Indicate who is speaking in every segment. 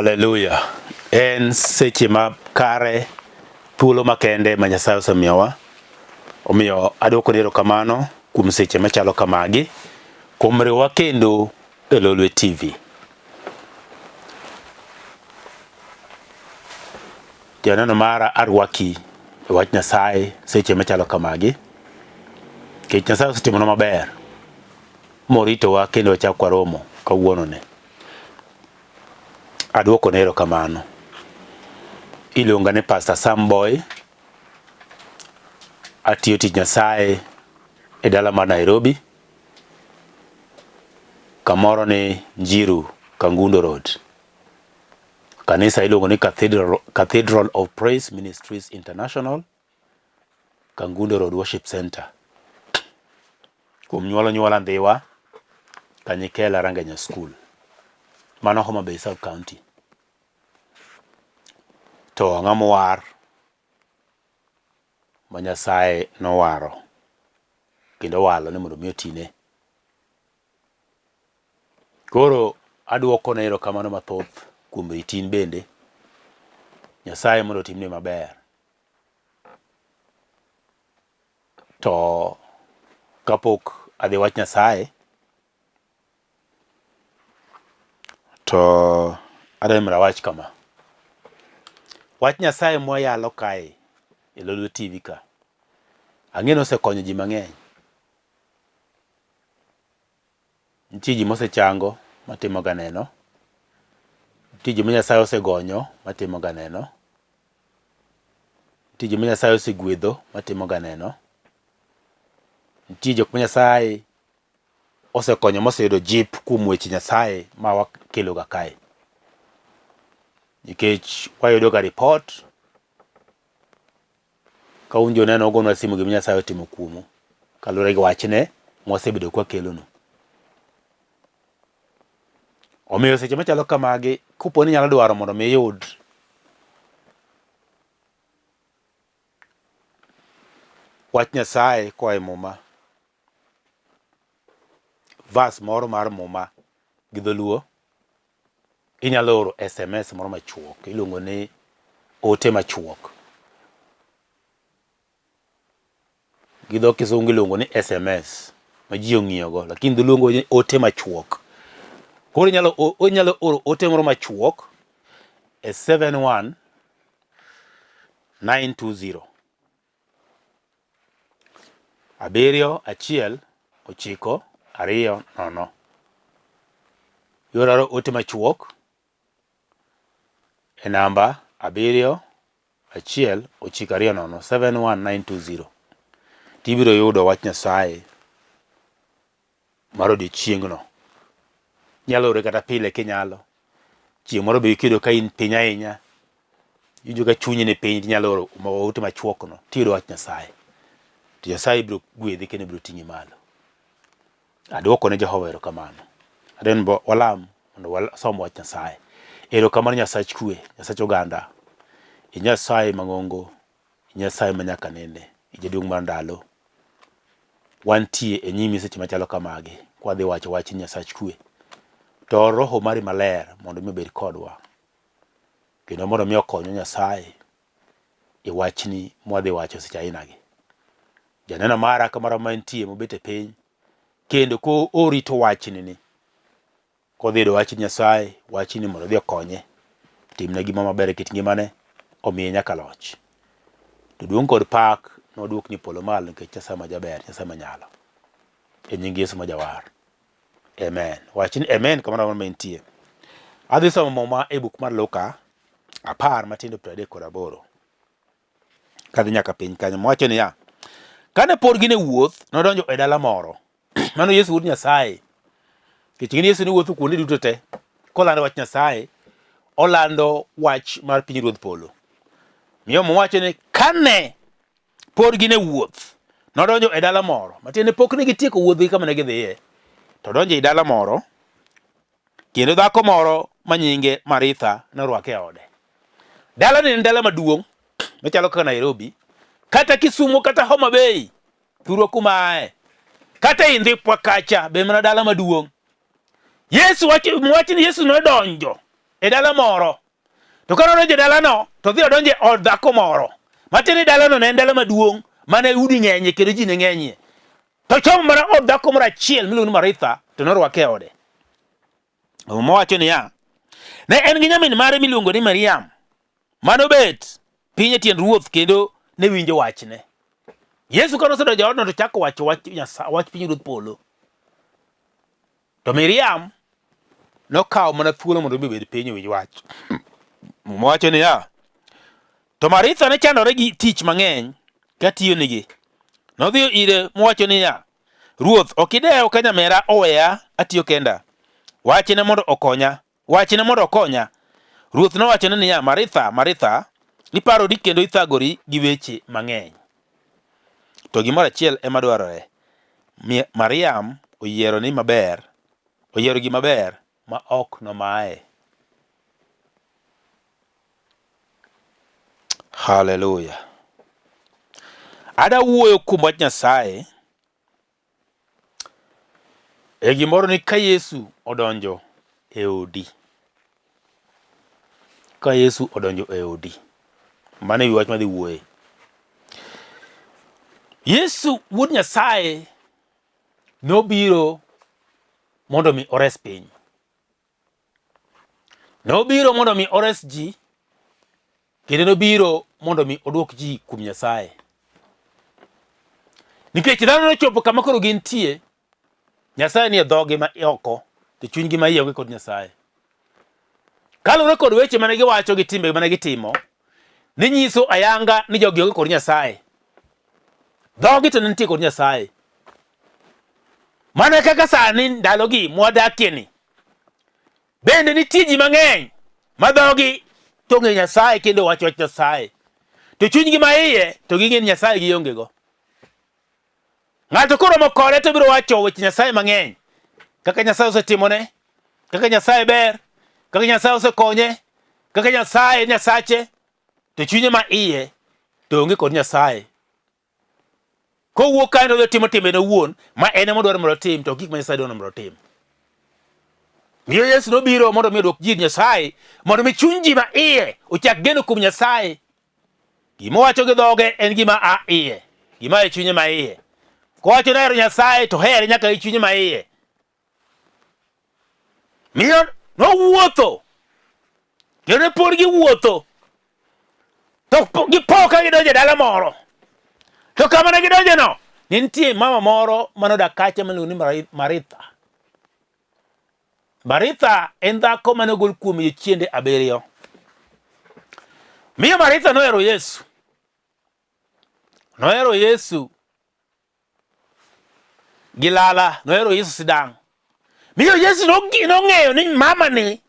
Speaker 1: Haleluya. En seche ma kare, thuolo makende ma Nyasaye osemiyowa. Omiyo adwoko ni erokamano kuom seche machalo kamagi, kuom riwowa kendo e Lolwe TV. Janeno mara arwaki e wach Nyasaye seche machalo kamagi. Nikech Nyasaye osetimonwa maber moritowa kendo wachak waromo kawuononi. Aduokone erokamano. Iluonga ni Pastor Sam Boy. Atiyo tich Nyasaye e dala mar Nairobi, kamoro ni Njiru, Kangundo Road. Kanisa iluongo ni Cathedral, Cathedral of Praise Ministries International, Kangundo Road Worship Center. Kuom nyuolo nyuola Ndhiwa, Kanyikela Rangenya School. Mano Homa Bay Sub County. To ang'o mowar ma Nyasaye nowaro kendo owalo ni mondo mi otine. Koro aduoko ne erokamano mathoth kuom riti in bende. Nyasaye mondo otimni maber. To kapok adhi wach Nyasaye, to adwa ni mondo awach kama. Wach Nyasaye mwayalo kae e Lolwe TV ka, ang'e ni osekonyo ji mang'eny. Nitie ji mosechango matimo ga neno. Nitie ji ma Nyasaye osegonyo matimo ga neno. Nitie joma Nyasaye osegwedho matimo ga neno. Nitie jok ma Nyasaye osekonyo moseyudo jip kuom weche Nyasaye ma wakelo ga kae. Nikech wayudo ga report ka un joneno ugonwa simu gima Nyasaye otimo kuomu kaluwore gi wachne mwasebedo kwakelonu. Omiyo seche machalo kamagi, kopo ni inyalo dwaro mondo mi iyud wach Nyasaye koa e Muma, vas moro mar Muma gi dholuo, inyalo oro SMS moro machuok iluongo ni ote machuok. Gi dho kisungu iluongo ni SMS ma ji ong'iyogo, lakini dholuo luongo ni ote machuok. Koro inyalo, inyalo oro ote moro machuok e 71920 7 1 9 2 0. Ioro ote machuok e namba 7 1 9 2 0 71920 tibiro yudo wach Nyasaye mar odiechiengno. Inyalo ore kata pile kinyalo. Chieng' moro be kiyudo ka in piny ahinya, iwinjo ka chunyi ni piny tinyalo oro ote machuok no tiyudo wach Nyasaye. To Nyasaye biro gwedhi kendo biro ting'i malo. Aduoko ne Jehova erokamano. Adwa ni walam mondo wasom wach Nyasaye. Erokamano Nyasach kwe, Nyasach oganda. I Nyasaye mang'ongo, i Nyasaye ma nyaka nene, i jaduong' mar ndalo. Wantie e nyimi seche machalo kamagi, kwadhi wacho wach Nyasach kwe. To or Roho mari maler mondo mi obed kodwa. Kendo mondo mi okonywa Nyasaye e wachni mwadhi wacho seche ainagi. Janeno mara kamoro ma entie mobet e piny kendo ko orito wachni ni kodhi yudo wach Nyasaye, wachni mondo odhi okonye, timne gima maber e kit ngimane, omiye nyaka loch. To duong' kod pak noduokni polo malo nikech Nyasaye ma jaber, Nyasaye manyalo. E nying Yesu ma jawar. Amen. Wach ni amen kamoro amora ma intie. Adhi somo muma e buk mar Luka 10 matindo 38. Kadhi nyaka piny kanyo mowacho niya, kane pod gin e wuoth, nodonjo e dala moro. Mano Yesu wuod Nyasaye. Nikech gin Yesu ne wuotho kuonde duto te kolando wach Nyasaye, olando wach mar pinyruodh polo. Miyo mowacho ni kane pod gin e wuoth, nodonjo e dala moro. Matiende pok ne gitieko wuodhgi kama ne gidhiye. To donjo e dala moro, kendo dhako moro ma nyinge Maritha norwake e ode. Dalani en dala maduong' machalo kaka Nairobi, kata Kisumu, kata Homa Bay, thurwa kuma aye, kata e Ndhipwa kacha be mana dala maduong'. Yesu wach ni Yesu nodonjo. e dala moro. To ka nodonjo e dalano, to dhi odonjo e od dhako moro. Matiende ni dalano ne en dala maduong' mane udi ng'enyie kendo ji ne ng'enyie. To chomo mana od dhako moro achiel miluongo ni Maritha, to norwake e ode. Muma wacho niya, ne en gi nyamin mare miluongo ni Mariam, manobet piny e tiend Ruoth kendo ne winjo wachne. Yesu ka nosedonjo e odno to chako wacho wach Nyasaye, wach pinyruodh polo. To Miriam nokawo mana thuolo mondo obi obed piny owinj wach. Muma wacho niya, to Maritha ne chandore gi tich mang'eny ka tiyonigi. Nodhiyo ire mowacho niya, Ruoth, ok idew ka nyamera oweya atiyo kenda? Wachne mondo okonya. Wachne mondo okonya. Ruoth nowachone niya, Maritha, Maritha, iparori kendo ithagori gi weche mang'eny. To gimoro achiel ema dwarore. Mariam oyiero ni maber, oyiero gima ber ma ok nomaye. Haleluya. Ada wuoyo kuom wach Nyasaye e gimoro ni ka Yesu odonjo e odi. Ka Yesu odonjo e odi. Mano e wi wach madhi wuoye. Yesu wuod Nyasaye nobiro mondo mi ores piny. Nobiro mondo mi ores ji kendo nobiro mondo mi odwok ji kuom Nyasaye. Nikech dhano nochopo kama koro gintie, Nyasaye nie dhogi ma oko, to chunygi ma iye onge kod Nyasaye. Kaluwore kod weche mane giwacho gi timbe mane gitimo, ne nyiso ayanga ni jogi onge kod Nyasaye. Dhogi to ne nitie kod Nyasaye. Mana kaka sani ndalogi mwadakie ni, bende nitie ji mang'eny ma dhogi to ong'eyo Nyasaye kendo wacho wach Nyasaye, to chunygi ma iye to ging'e ni Nyasaye giongego. Ng'ato koromo kode to biro wacho weche Nyasaye mang'eny, kaka Nyasaye osetimone, kaka Nyasaye ber, kaka Nyasaye osekonye, kaka Nyasaye Nyasache, to chunye ma iye to onge kod Nyasaye. Kowuok kanyo to odhi timo timbene owuon ma en ema odwaro mondo otim to gik ma Nyasaye dwaro mondo otim. Miyo Yesu nobiro mondo mi odwok ji ir Nyasaye, mondo mi chuny ji ma iye ochak geno kuom Nyasaye. Gima owacho gi dhoge en gima a iye, gima e chunye ma iye. Kowacho ni ohero Nyasaye to ohere nyaka e chunye ma iye. Miyo nowuotho kendo ne pod giwuotho to gipo ka gidonjo e dala moro to kama ne gidonjeno ne nitie mama moro manodak kacha miluongo ni Maritha. Maritha en dhako mane ogol kuome jochiende abiriyo. Miyo Maritha nohero Yesu. Nohero Yesu gi lala, nohero Yesu sidang'. Miyo Yesu nong'eyo ni mama ni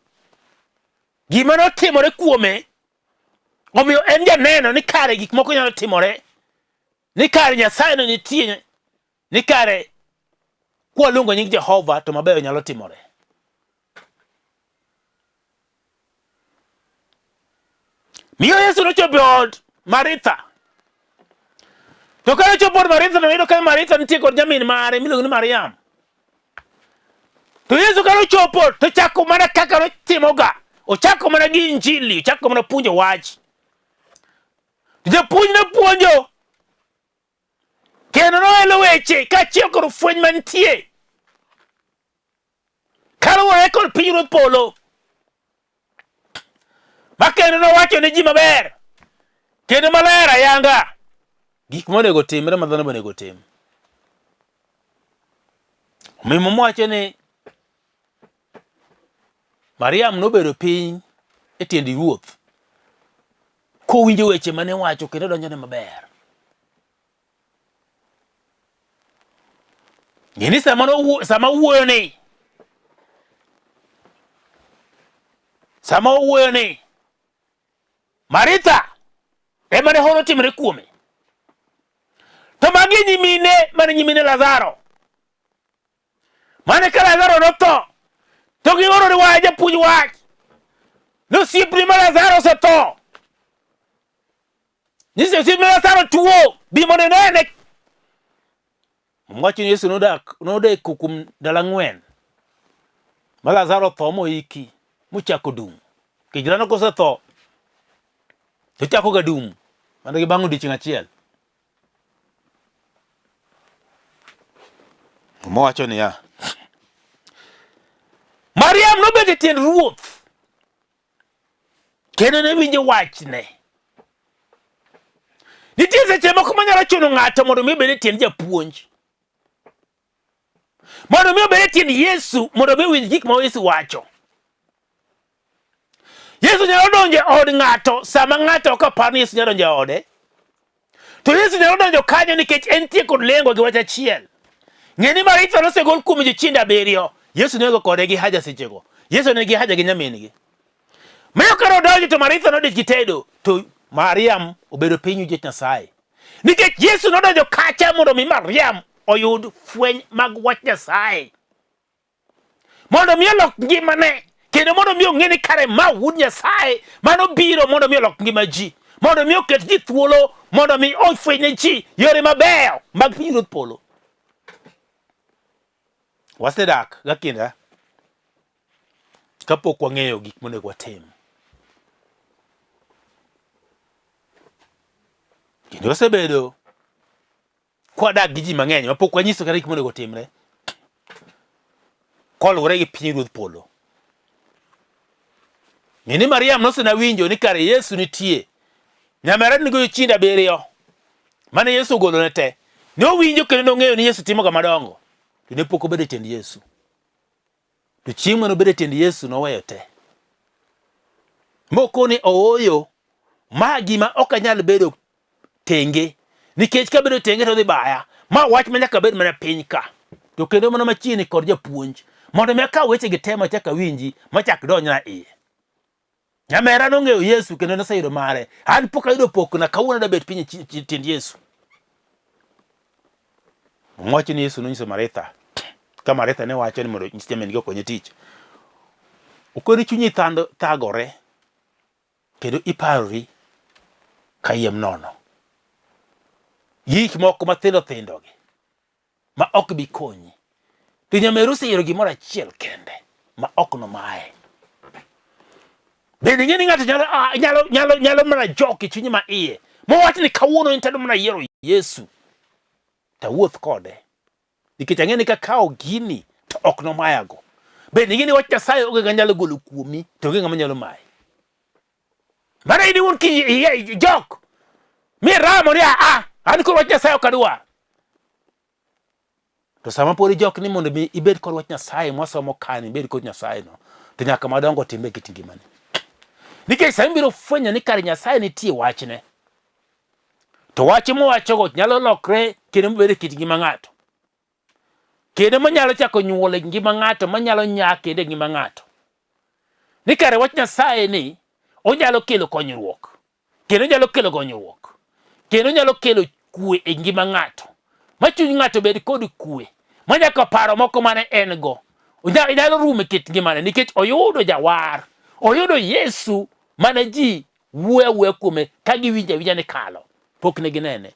Speaker 1: gima notimore kuome omiyo en janeno ni kare gik moko nyalo timore, ni kare Nyasaye no nitie, ni kare kwaluongo nying Jehova to mabeyo nyalo timore. Miyo Yesu nochopo e od Maritha. To ka nochopo od Maritha to noyudo ka Maritha nitie kod nyamin mare miluongo ni Mariam. To Yesu ka nochopo to chako mana kaka notimoga. Ochako mana gi Injili, ochako mana puonjo wach. Japuonj ne puonjo kendo noelo weche kaachiel kod fweny mantie kaluwore kod pinyruodh polo ma kendo nowacho ne ji maber kendo maler ayanga gik monego timre ma dhano onego tim. Omiyo Muma wacho ni Mariam nobedo piny e tiend Ruoth kowinjo weche mane wacho kendo donjone maber. Ng'e ni sama sama owuoyo ni sama owuoyo ni Maritha ema ne hono timore kuome. To magi nyimine mane nyimine Lazaro. Mane ka Lazaro notho to gioro ni wach japuonj wach. Nosiepni ma Lazaro osetho. Nyiso osiepne Lazaro tuo, bi mondo inene. Mwacho ni Yesu nodak nodeko kuom ndalo ang'wen ma Lazaro otho moiki mochako dung'. Nikech dhano kosetho to chako ga dum mana gi bang' odiechieng' achiel. Muma wacho niya, Mariam nobet e tiend Ruoth kendo ne winjo wachne. Nitie seche moko manyalo chuno ng'ato mondo mi obed e tiend japuonj. Mondo mi obed e tiend Yesu, mondo mi owinj gik ma Yesu wacho. Yesu nyalo donjo e od ng'ato sama ng'ato ok apar ni Yesu nyalo donjo e ode. To Yesu nyalo donjo kanyo nikech entie kod lengo gi wach achiel. Ng'e ni Maritha nosegol kuom jochiende abiriyo. Yesu ne onge kode gi haja sechego. Yesu ne gi haja gi nyamin-gi. Miyo kane odonjo to Maritha nodich gi tedo to Mariam obedo piny winjo Nyasaye. Nikech Yesu nodonjo kacha mondo mi Mariam oyud fweny mag wach Nyasaye. Mondo mi olok ngimane kendo mondo mi ong'e ni kare ma wuod Nyasaye mano biro mondo mi olok ngima ji. Mondo mi oket ji thuolo, mondo mi ofweny ne ji yore mabeyo mag pinyruodh polo. Wasedak gakinda kapok wang'eyo gik monego watim. Kendo wasebedo kwadak gi ji mang'eny mapok wanyiso kata gik monego otimre koluwore gi pinyruodh polo. Ng'e ni Mariam nosena winjo ni kare Yesu nitie. Nyamera nigo jochiende abiriyo mane Yesu ogolone te. Ne owinjo kendo nong'eyo ni Yesu timoga madongo. To ne pok obedo e tiend Yesu. To chieng' mane obedo e tiend Yesu noweyo te. Mokone ooyo, ma gima ok anyal bedo tenge nikech kabedo tenge to dhi baya. Ma wach ma nyaka bed mana piny ka. To kendo mana machiegni kod japuonj mondo mi akaw wechegi te machak awinji machak donjna iye. Nyamera nong'eyo Yesu kendo noseyudo mare. An pok ayudo pokna, kawuono adabet piny e tiend Yesu. Mwacho ni Yesu nonyiso Maritha, ka Maritha ne wacho ni mondo nyis nyamin-gi okonye tich. Okoni chunyi thagore kendo iparori kayiem nono. Gik moko mathindo thindogi ma ok bi konyi. To nyameru oseyiero gimoro achiel kende ma ok nomaye. Bende ing'e ni ng'ato nyalo, ah, nyalo, nyalo, nyalo mana jok e chunye ma iye mowach ni kawuono in tado mana yiero Yesu tawuoth kode nikech ang'e ni kakawo gini to ok nomayago. Bende ing'e ni wach Nyasaye onge ng'ama nyalo golo kuomi to onge ng'ama nyalo mayi. Mano in iwuon ki jok mi ramo ni a an koro wach Nyasaye ok adwar. To sama pod ijok ni mondo mi ibed kod wach Nyasaye mwasomo kani, ibed kod Nyasaye no, to nyaka madongo timbe kit ngimani. Nikech sama ibiro fwenyo ni kare Nyasaye nitie wachne, to wach mowachogo nyalo lokre kendo mobed e kit ngima ng'ato. Kendo manyalo chako nyuol e ngima ng'ato, manyalo nyaa kendo e ngima ng'ato. Ni kare wach Nyasaye ni onyalo kelo konyruok. Kendo nyalo kelo gonyruok. Kendo nyalo kelo kwe e ngima ng'ato. Ma chuny ng'ato bed kod kwe. Ma nyaka paro moko mane en go. Nyalo rumo e kit ngimane nikech oyudo jawar. Oyudo Yesu mane ji wuoyo awuoya kuome ka giwinjo awinja ni kalo. Pok ne ginene.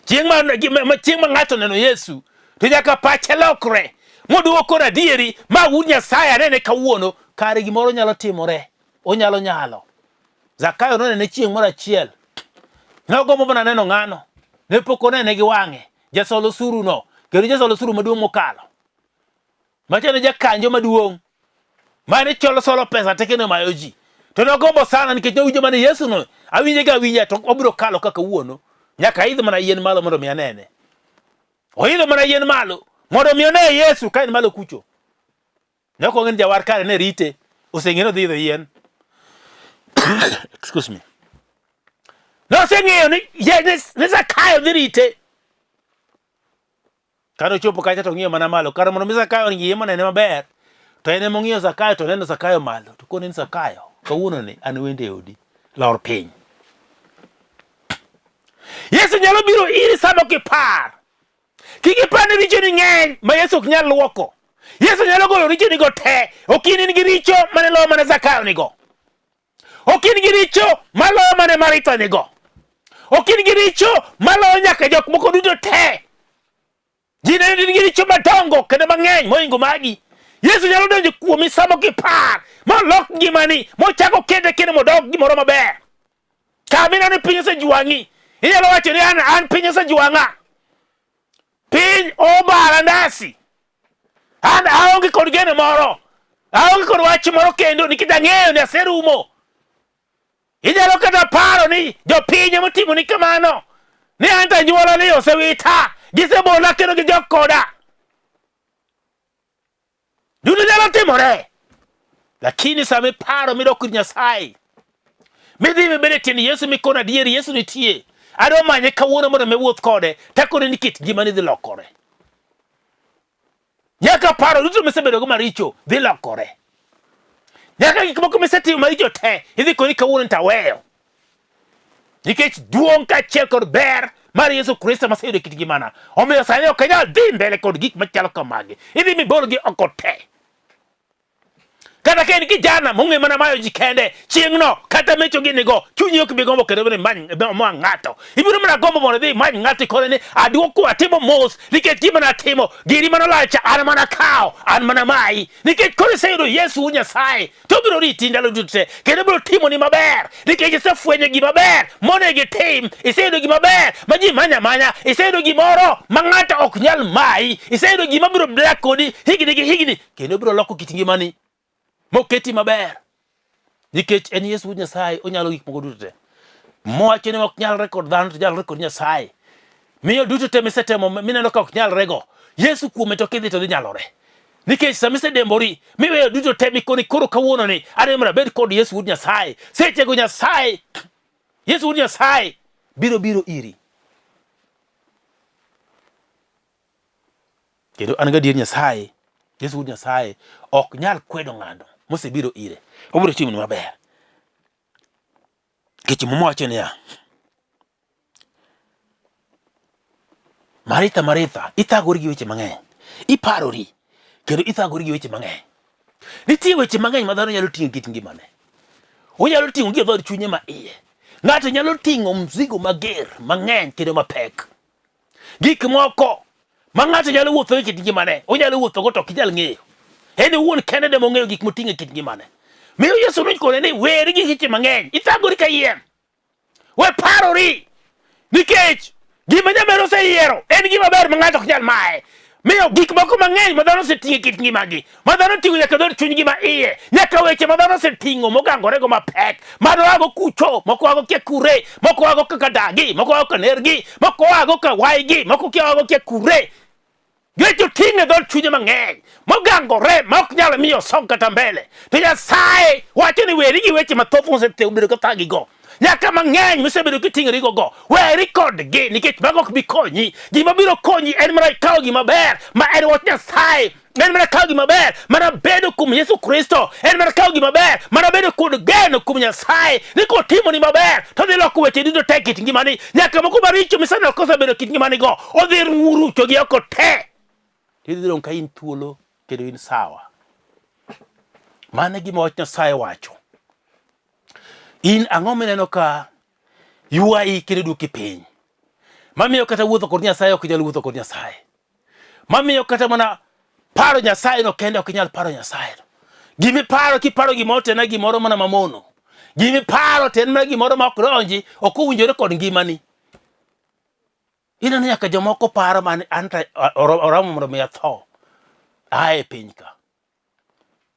Speaker 1: Chieng' ma, chieng' ma ng'ato oneno Yesu to nyaka pache lokre moduogo koro adieri ma wuod Nyasaye anene kawuono kare gimoro nyalo timore onyalo nyalo. Zakayo nonene chieng' moro achiel nogombo mana neno ng'ano ne pok onene gi wang'e jasol osuru no kendo jasol osuru maduong' mokalo Machano jakanjo maduong' mane cholo solo pesa te kendo mayo ji. To nogombo sana nikech nowinjo mana Yesu no, awinje ga awinja to obiro kalo kaka wuono. Nyaka aidh mana yien malo mondo mi anene. Oidho mana yien malo mondo mi one Yesu ka en malo kucho. Ne ok ong'e ni jawar kare ne rite, oseng'e ni odhi idho yien. Excuse me. Noseng'eyo ni, ni Zakayo dhi rite. Kane ochopo kacha to ong'iyo mana malo. Kar mondo mi Zakayo ong'iye monene maber, to en ema ong'iyo Zakayo to oneno Zakayo malo. To kone ni Zakayo, kawuono ni an wendo e odi, lor piny. Yesu nyalo biro iri sama ok ipar. Kik ipar ni richoni ng'eny ma Yesu ok nyal luoko. Yesu nyalo golo richonigo te. Ok in gi richo mane loyo mana Zakayo nigo. Ok in gi richo maloyo mane Maritha nigo. Ok in gi richo maloyo nyaka jok moko duto te. Ji ne nigi richo madongo kendo mang'eny mohingo magi. Yesu nyalo donjo kuomi sama ok ipar, molok ngimani, mochako kende kendo modok gimoro maber. Kama ineno ni piny osejwang'i, inyalo wacho ni an piny osejwang'a. Piny obara ndasi. An aonge kod geno moro. Aonge kod wach moro kendo nikech ang'eyo ni aserumo. Inyalo kata paro ni jopiny ema otimoni kamano. Ni an to anyuola ni osewita. Gisebola kendo gijok koda. Duto nyalo timore. Lakini sama iparo midok ir Nyasaye, midhi mibedo e tiend Yesu mikono adier Yesu nitie. Adwa manye kawuono mondo mi wuoth kode, takone ni kit ngimani dhi lokore. Nyaka paro duto misebedogo maricho dhi lokore. Nyaka gik moko misetimo maricho te idhi koni kawuono to aweyo. Nikech duong' kaachiel kod ber mar Yesu Kristo maseyudo e kit ngimana. Omiyo sani ok anyal dhi mbele kod gik machalo kamagi. Idhi mibolgi oko te. Kata ka in kijana mong'e mana mayo ji kende, chieng'no kata mecho gini go, chunyi ok bi gombo kendo ni many ma ng'ato. Ibiro mana gombo mondo idhi imany ng'ato ikone ni aduoko atimo mos nikech gima natimo, giri mane olal cha an mana kawo, an mana mayi. Nikech koro iseyudo Yesu wuod Nyasaye, to obiro riti ndalo duto te, kendo obiro timoni maber nikech isefwenyo gima ber monego itim, iseyudo gima ber ma ji manyo amanya, iseyudo gimoro ma ng'ato ok nyal mayi, iseyudo gima biro dak kodi higni gi higni kendo biro loko kit ngimani moketi maber nikech en Yesu wuod Nyasaye onyalo gik moko duto te. Mowacho ni ok nyalre kod dhano to nyalre kod Nyasaye. Miyo duto te misetemo mineno ka ok nyalrego, Yesu kuome to kidhi to dhi nyalore. Nikech sama isedembori miweyo duto te mikoni koro kawuono ni adwa mondo abed kod Yesu wuod Nyasaye. Sechego Nyasaye, Yesu wuod Nyasaye biro biro iri. Kendo an gadier Nyasaye, Yesu wuod Nyasaye ok nyal kwedo ng'ato mosebiro ire. Obiro timoni maber. Nikech Muma wacho niya, Maritha, Maritha, ithagori gi weche mang'eny. Iparori kendo ithagori gi weche mang'eny. Nitie weche mang'eny ma dhano nyalo ting'o e kit ngimane. Onyalo ting'o gi e dhood chunye ma iye. Ng'ato nyalo ting'o mzigo mager mang'eny kendo mapek. Gik moko ma ng'ato nyalo wuotho e kit ngimane, onyalo wuothogo to ok inyal ng'eyo. En owuon kende ema ong'eyo gik moting'o e kit ngimane. Miyo Yesu nokone ni weri gi weche mang'eny, ithagori kayiem. We parori nikech gima nyamer oseyiero en gima ber ma ng'ato ok nyal maye. Miyo gik moko mang'eny ma dhano oseting'o e kit ngimagi, ma dhano oting'o nyaka dhood chunygi ma iye, nyaka weche ma dhano oseting'o mogangorego mapek, mano ago kucho, moko ago kia kure, moko ago kaka dagi, moko ago ka nergi, moko ago ka waygi, moko kia ago kia kure. Weche oting'o e dhood chunye mang'eny mogangore ma ok nyal miyo osong kata mbele. To Nyasaye wacho ni weri gi weche mathoth mosebedo ka thagigo. Nyaka mang'eny misebedo kiting'origo go, weri kodgi nikech mago ok bi konyi. Gima biro konyi en mana ikawo gima ber ma en wach Nyasaye. En mana kawo gima ber mana bedo kuom Yesu Kristo. En mana kawo gima ber mana bedo kod geno kuom Nyasaye ni kotimoni maber to odhi loko weche duto te e kit ngimani. Nyaka moko maricho miseneno kosebedo e kit ngimani go, odhi ruchogi oko te. Tidhi dong' ka in thuolo kendo in sawa. Mano e gima wach Nyasaye wacho. In ang'o mineno ka ywayi kendo duoki piny? Mamiyo kata wuotho kod Nyasaye ok inyal wuotho kod Nyasaye. Mamiyo kata mana paro Nyasaye no kende ok inyal paro Nyasaye no. Gimiparo kiparo gimoro to en gimoro mana mamono. Gimiparo to en mana gimoro ma ok donji, ok owinjore kod ngimani. Ineno nyaka jomoko paro man an to oromo mondo mi atho aa e piny ka.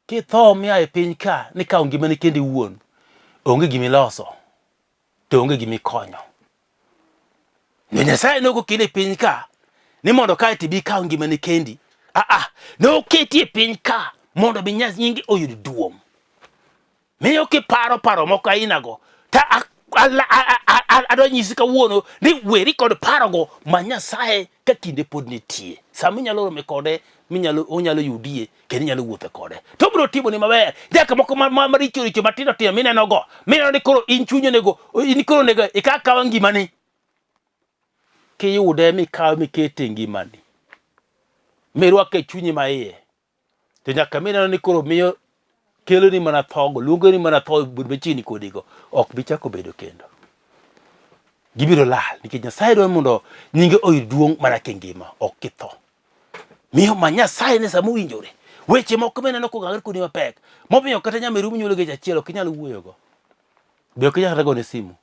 Speaker 1: Kitho mia e piny ka nikawo ngimani kendi iwuon, onge gima iloso to onge gima ikonyo. Ne Nyasaye ne ok okeli e piny ka ni mondo kae to ibi ikaw ngimani kendi. Aa, ne oketi e piny ka mondo mi nyingi oyud duong'. Miyo kiparo paro moko ainago to adwa nyisi kawuono ni weri kod parogo ma Nyasaye ka kinde pod nitie. Sama inyalo rome kode minyalo onyalo yudie kendo inyalo wuotho kode. To obiro timoni maber. Nyaka moko maricho richo matindo tindo mineno go. Mineno ni koro in chunyi onego in koro onego ikaw akawa ngimani. Kiyude mikawe mikete e ngimani. Mirwake e chunyi ma iye. To nyaka mineno ni koro miyo keloni mana thogo, luongoni mana tho bed machiegni kodigo, ok bi chako bedo kendo. Gibiro lal nikech Nyasaye dwaro mondo nyinge oyud duong' mana kingima, ok kitho. Miyo ma Nyasaye ne sama owinjore. Weche moko mineno kogagre kodi mapek, momiyo kata nyameru minyuolo gi achiel ok inyal wuoyogo. Be ok inyal kata gone simu.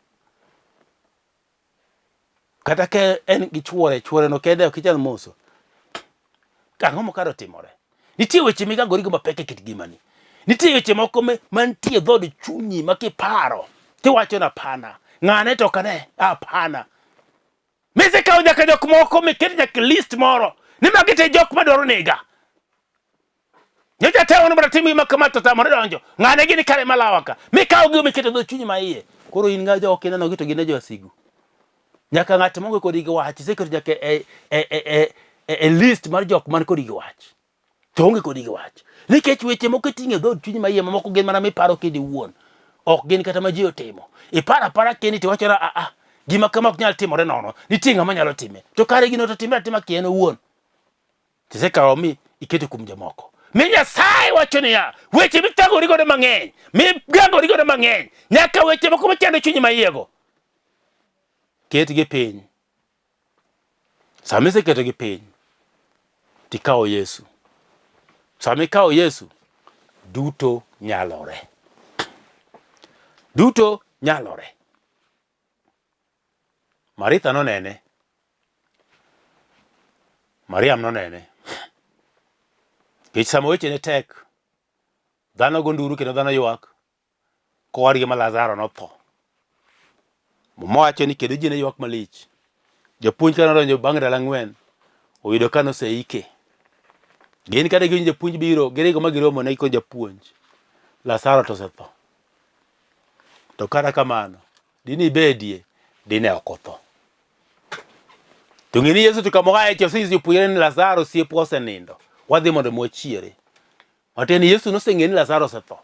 Speaker 1: Kata ka en gi chuore, chuore no kende ok inyal moso. Ang'o mokaro timore? Nitie weche migagorigo mapek e kit ngimani. Nitie weche moko mantie e dhood chunyi ma kiparo tiwacho ni hapana, ng'ane to ok ane, hapana. Misekawo nyaka jok moko miket nyaka list moro ni magi te jok madwaro nega. Nyocha temo ni mondo atim gima kama to tamore donjo. Ng'ane gini kare malawa ka. Mikawo gigo miketo dho chunyi ma iye. Koro in ng'a jok ineno gi to gin e jowasigu. Nyaka ng'at monge kodi gi wach iseketo nyaka e list mar jok man kodi gi wach. To onge kodi gi wach. Nikech weche moko iting'o e dhood chunyi ma iye mamoko gin mana miparo kendi iwuon. Ok gin kata ma ji otimo. Iparo apara kendi tiwacho ni a a gima kama ok nyal timore nono. Nitie ng'ama nyalo time. To kare gino to timre atima kien owuon. Tisekawo mi iketo kuom jomoko. Mi Nyasaye wacho niya, weche mithagori godo mang'eny, migangori godo mang'eny, nyaka weche moko machando chunyi ma iyego, ketgi piny. Sama iseketogi piny, tikawo Yesu. Sama ikawo Yesu, duto nyalore. Duto nyalore. Maritha nonene, Mariam nonene. Nikech sama weche ne tek, dhano go nduru kendo dhano ywak, kowadgi ma Lazaro notho. Muma wacho ni kendo ji ne ywak malich. Japuonj ka nodonjo bang' ndalo ang'wen, oyudo ka noseike. Gin kane giwinjo japuonj biro, giringo ma giromo ne kod japuonj. Lazaro to osetho. To kata kamano, dine ibedie, dine ok otho. To ng'e ni Yesu to kama oaye cha osenyiso jopuonjre ni Lazaro osiepwa osenindo. Wadhi mondo mi wachiere. Matiende ni Yesu noseng'eyo ni Lazaro osetho.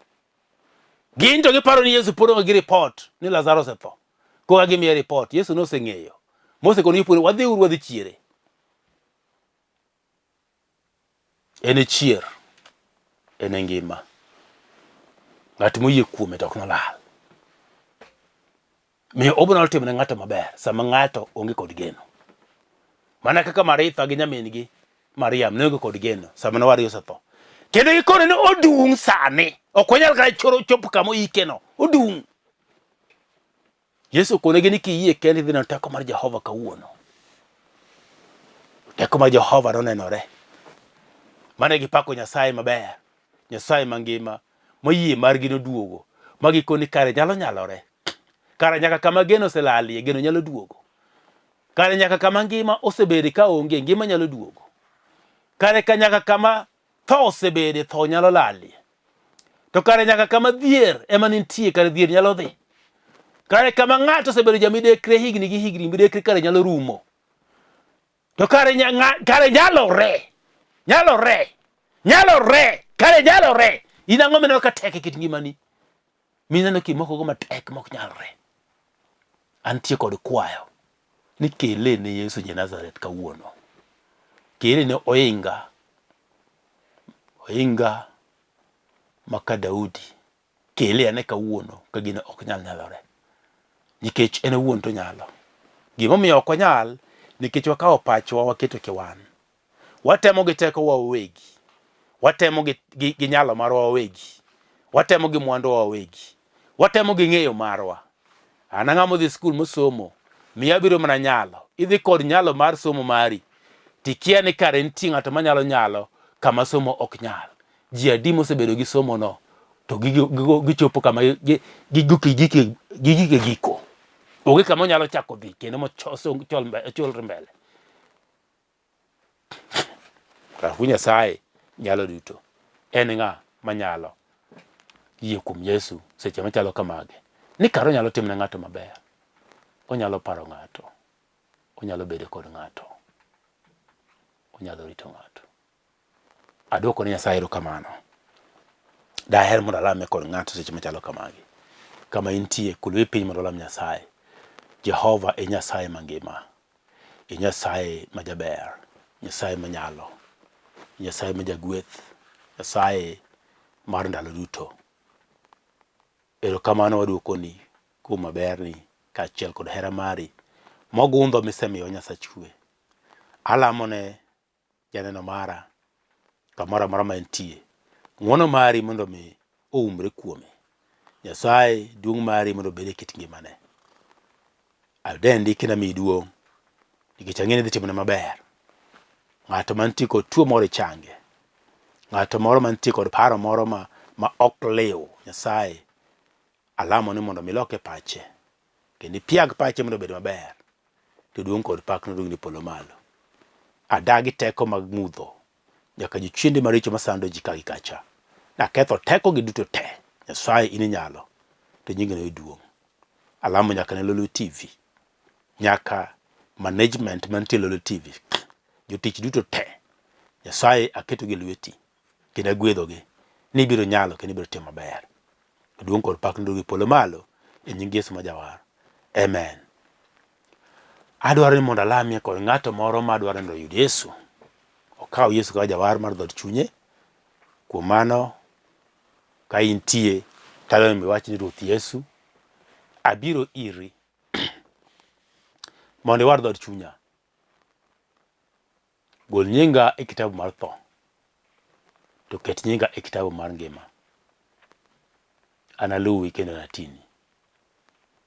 Speaker 1: Gin to giparo ni Yesu pod onge gi report ni Lazaro osetho. Koka gimiye report, Yesu noseng'eyo. Mosekono jopuonjre wadhi uru wadhi chiere. En e chier, en e ngima. Ng'at moyie kuome to ok nolal. Miyo obiro timo ne ng'ato maber sama ng'ato onge kod geno. Mana kaka Maritha gi nyamin-gi Mariam ne onge kod geno sama nowadgi osetho. Kendo gikone ni odung' sani. Ok wanyal kata choro chopo kama oikeno. Odung'. Yesu okonegi ni kiyie kende idhi neno teko mar Jehova kawuono. Teko mar Jehova nonenore. Mane gipako Nyasaye maber, Nyasaye mangima, ma yie margi noduogo, ma gikoni kare nyalo nyalore. Kare nyaka kama geno oselalie, geno nyalo duogo. Kare nyaka kama ngima osebede ka onge, ngima nyalo duogo. Kare ka nyaka kama tho osebede, tho nyalo lalie. To kare nyaka kama dhier ema nitie, kare dhier nyalo dhi. Kare kama ng'ato osebedo jamidekre higni gi higni, midekre kare nyalo rumo. To kare, kare nyalore, nyalore, nyalore, kare nyalore. In ang'o mineno ka tek e kit ngimani? Mineno kimokogo matek mok nyalre. Antie kod kwayo ni kele ne Yesu ja Nazareth kawuono. Kele ne oinga, oinga ma ka Daudi. Kele ane kawuono ka gino ok nyal nyalore. Nikech en owuon to onyalo. Gimomiyo ok onyal, nikech wakawo pachwa waketo kiwan. Watemo gi tekowa wawegi. Watemo gi nyalo marwa wawegi. Watemo gi mwanduwa wawegi. Watemo gi ng'eyo marwa. An ang'ama odhi skul mosomo, miya biro mana nyalo. Idhi kod nyalo mar somo mari, tikia ni kare nitie ng'ato manyalo nyalo kama somo ok nyal. Ji adi mosebedo gi somono to gichopo kama gigik e giko. Onge kama onyalo chako dhi kendo mochulre mbele. Rahu Nyasaye nyalo duto. En ng'a manyalo yie kuom Yesu seche machalo kamagi? Ni kare onyalo timo ne ng'ato maber. Onyalo paro ng'ato. Onyalo bedo kod ng'ato. Onyalo rito ng'ato. Adwoko ne Nyasaye erokamano. Daher mondo alame kod ng'ato seche machalo kamagi. Kama intie, kulwi piny mondo olam Nyasaye. Jehova e Nyasaye mangima. E Nyasaye ma jaber, Nyasaye manyalo, Nyasaye ma jagweth, Nyasaye mar ndalo duto. Erokamano waduokoni kuom maberni kaachiel kod hera mari mogundho misemiyowa Nyasach kwe. Alamo ne janeno mara kamoro amora ma entie. Ng'wono mari mondo mi oumre kuome. Nyasaye, duong' mari mondo obed e kit ngimane. Adendi kendo amiyi duong' nikech ang'e ni idhi timone maber. Ng'ato mantie kod tuo moro ichange. Ng'ato moro mantie kod paro moro ma, ma ok liw, Nyasaye, alamo ni mondo mi iloke pache kendo ipiag pache mondo obed maber. To duong' kod pak nodog ni polo malo. Adagi teko mag mudho nyaka jochiende maricho masando ji ka gi kacha. Naketho tekogi duto te. Nyasaye in inyalo, to nyingino e duong'. Alamo nyaka ne Lolwe TV, nyaka management mantie Lolwe TV, jotich duto te. Nyasaye aketogi e lweti kendo agwedhogi ni ibiro nyalo kendo ibiro timo maber. Duong' kod pak nodog e polo malo e nying Yesu ma Jawar. Amen. Adwaro ni mondo alamie kod ng'ato moro ma dwaro ni mondo oyud Yesu. Okaw Yesu kaka jawar mar dhood chunye. Kuom mano, ka intie, to adwaro ni mondo iwach ni Ruoth Yesu, abiro iri mondo iwar dhood chunya. Gol nyinga e kitabu mar tho, to ket nyinga e kitabu mar ngima. Analuwi kendo anatini.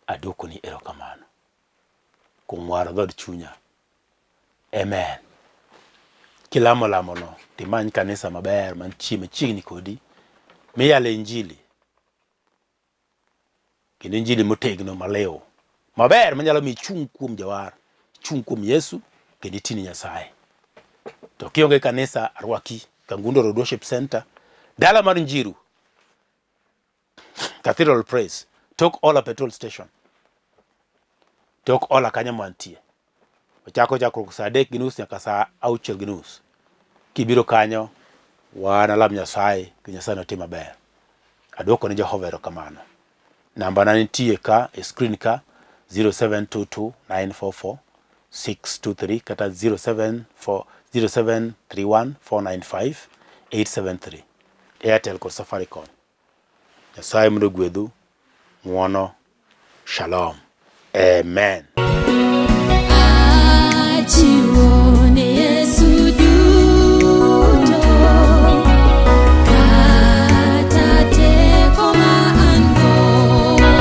Speaker 1: Adwokoni erokamano kuom waro dhood chunya. Amen. Kilamo lamono, timany kanisa maber mantie machiegni kodi miyale injili kendo injili motegno maliw maber manyalo miyo ichung' kuom jawar, ichung' kuom Yesu kendo iti ne Nyasaye. To kionge kanisa, arwaki Kangundo Road Worship Center, dala mar Njiru, Cathedral Praise, tok Ola petrol station, tok Ola kanyo mantie. Ochako chakruok saa 3:30 nyaka saa 6:30. Kibiro kanyo, wanalam Nyasaye kendo Nyasaye notim maber. Adwoko ne Jehova erokamano. Namba na nitie ka e screen ka 0722 944 623 kata 074 0731 495 873. Airtel kod Safaricom. Nyasaye mondo ogwedhu. Ng'uono. Shalom. Amen.